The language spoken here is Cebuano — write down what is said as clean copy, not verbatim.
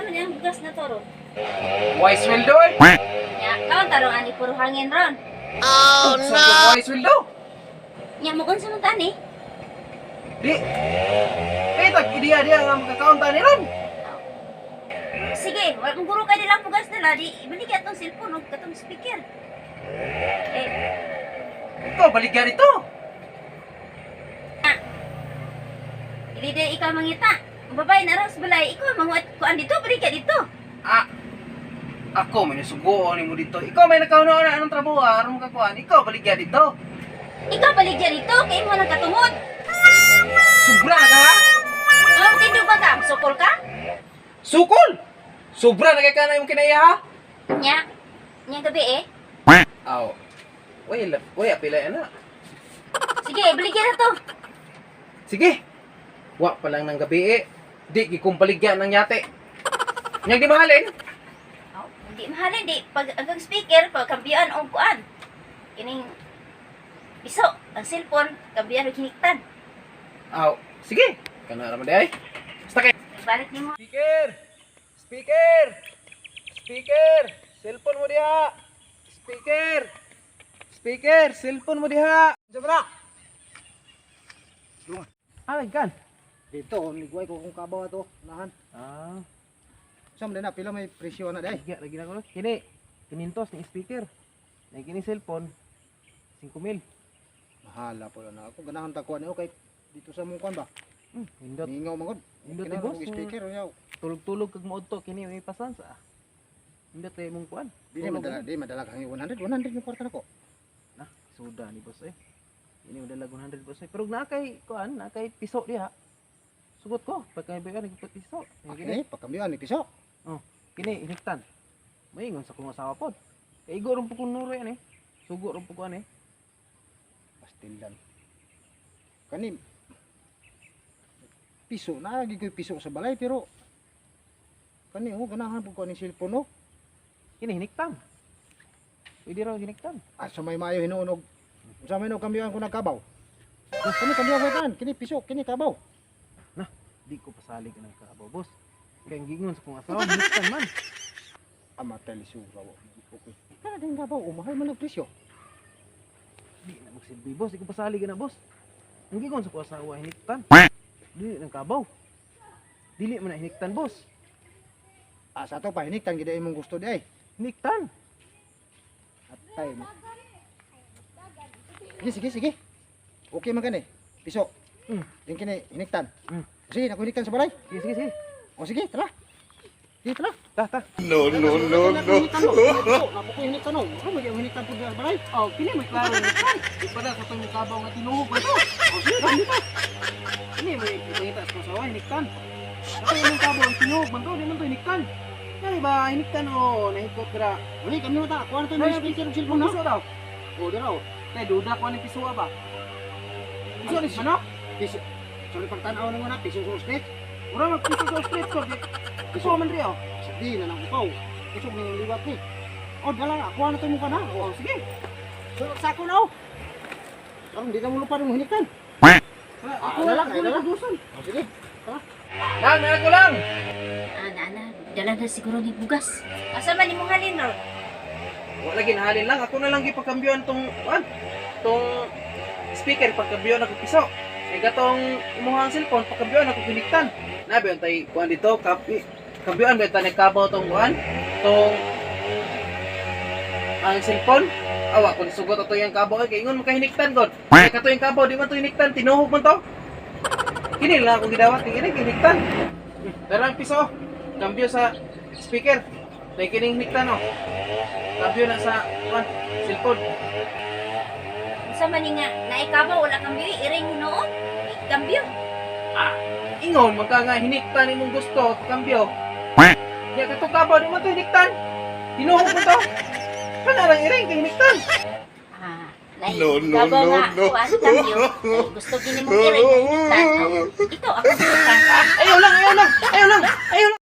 man ang bugas na to ron? Why sweldo eh? Nya, kaon tarong ani puro hangin ron. Oh no! Why sweldo? Nya mo unsa man tani? Di. Eh, tag ideya diya nga magkakaon ta ni ron. Sige, wala mong guro kay nilang bugas nila di ibalik atong cellphone ug katong speaker. Eh, Ikaw baligya dito. Dili di ikaw mangita. Ang babae na raw sa balay, ikaw manguat kuan dito, balik ka dito. Ah, ako may nasugoon nimo dito. Ikaw may nakauna na anong trabaho ah, aron makakuan. Ikaw baligya dito. Ikaw baligya dito kay imo nang katungod. Sobra na ka ha? Ano tindog ba ka? Sukol ka? Sukol! Sobra na kay ka na imong kinaiya ha? Nya. Nya gabi eh. Aw. Way, way apila ana. Sige, baligya na to. Sige. Wa pa lang ng gabi eh. Di gikong baligya ng yate. Nyag di mahalin. Oh, hindi mahalin di pag ang speaker pag kambiyan og kuan. Kining piso ang cellphone kambiyan og hiniktan. Aw, sige. Kana ra man di ay. Basta kay Balik nimo. Speaker! Speaker! Speaker! Cellphone mo diha! Speaker! Speaker! Cellphone mo diha! Diyan ba na? Ah, kan. Dito, niguay ko kung kabaw ato, unahan. Ah, Sa man na pila may presyo na day. Iya, lagi na ko. Kini, kinintos ni speaker. Na kini cellphone 5,000. Mahala po na ako. Ganahan ta kuan kay dito sa mong kuan ba. Nindot. Mingaw man gud. Nindot Kina eh, boss. og speaker yaw. Tulog-tulog kag moadto kini may pasansa. Nindot eh mong kuan. Di na Tulog, madala, eh. di madala kang 100, 100 yung kwarta nako. Na, suda ni boss eh. Kini madala 100 boss eh. Pero na kay kuan, na kay piso diha. Sugot ko, pagka bayan nagput piso. Kini, Okay, pagkambiyan ni piso. kini iniktan. Maingon sa kong asawa pod. Kay igo ron po kong nuro yan eh. Sugo ron po ko ano eh. Pastilan. Kani piso na lagi ko'y piso sa balay pero kani oh ganahan pud ko ani cellphone oh. Kini hiniktan. Pwede raw hiniktan. Ah, sa may maayo hinuon og sa may no kambiyan ko nagkabaw. Kani kambiyan ko tan, kini piso, kini kabaw. Na, di ko pasalig ng kaabaw, boss. Kay ang gingon sa kong asawa, hiniktan man. Amatay lisura wa. Okay. Kana din kabaw, oh, mahal man ang presyo. Di na magsilbi, boss. Di ko pasalig na, boss. Ang gingon sa kong asawa, hiniktan. Dili ng kabaw. Dili man na hiniktan, boss. Ah, sa ato pa hiniktan gid imong gusto di ay. Hiniktan. Atay mo. Sige, sige, sige. Okay man kani. Piso. Yung kini hiniktan. Sige, nako hiniktan sa balay. Sige, sige, sige. O sige, tara. Sige, tara. Ta, ta. No, no, no, no. Napo ko hiniktan no. Ano ba yung hiniktan po sa balay? Oh, kini may klaro hiniktan. Di pa na sa itong kabaw nga tinuhog ba ito? Oh, sige, ta. Kini may ipangita sa kong asawa, hiniktan. Ako yung kabaw ang tinuhog man to, di man to hiniktan. Kani ba, hiniktan o nahikot kra. Uli, kami na ta. Kuha na to yung speaker ug cellphone ha. Piso daw. O, dira o. Tay, duda ko ni piso ba? Piso ni manok? Piso. Sorry, pagtanaw na mo na, piso sa street. Mura mag piso sa street ko. Piso man riyo. Di na lang ikaw. Piso may liwat ni. O, dala na. Kuha na to mo ka na. Oh, sige. So, sako na o. Karon di na mo lupa ng hiniktan. Ako na na lang, lang, ay na ako lang. duson. O, sige. Lang, na ko lang. Ana ana, dala na siguro ni bugas. Asa man imong halin ron? Wala ginahalin lang. Ako na lang gipagkambyoan tong kuan. Tong speaker pagkambyoan ako piso. Kay katong imuhang cellphone pagkambyoan ako piniktan. Nabi untay kuan dito kapi. Kambyoan ba ta nagkabaw tong kuan? Tong ang cellphone. Awa kun sugot ato yang kabaw kay ingon makahiniktan god. Kay kato yung kabaw di man to hiniktan, tinuhog man to. Kini lang ako gidawat kini hiniktan. Darang piso. Kambyo sa speaker. May kining hiniktan oh. Kambyo na sa kuan cellphone. Unsa man ni nga naikabaw wala kambyo iring hinuon. Kambyo. Ah, ingon man ka nga hiniktan imong gusto, kambyo. Ya kato kabaw di man to hiniktan. Tinuhog man to. Kana lang iring kay hiniktan. Ah, naay No, no, kabaw no, nga no. kuan kambyo. Ay, gusto gini mong iring nga hiniktan. Oh, ito ako hiniktan. Ayaw lang, ayaw lang, ayaw lang, ayaw lang.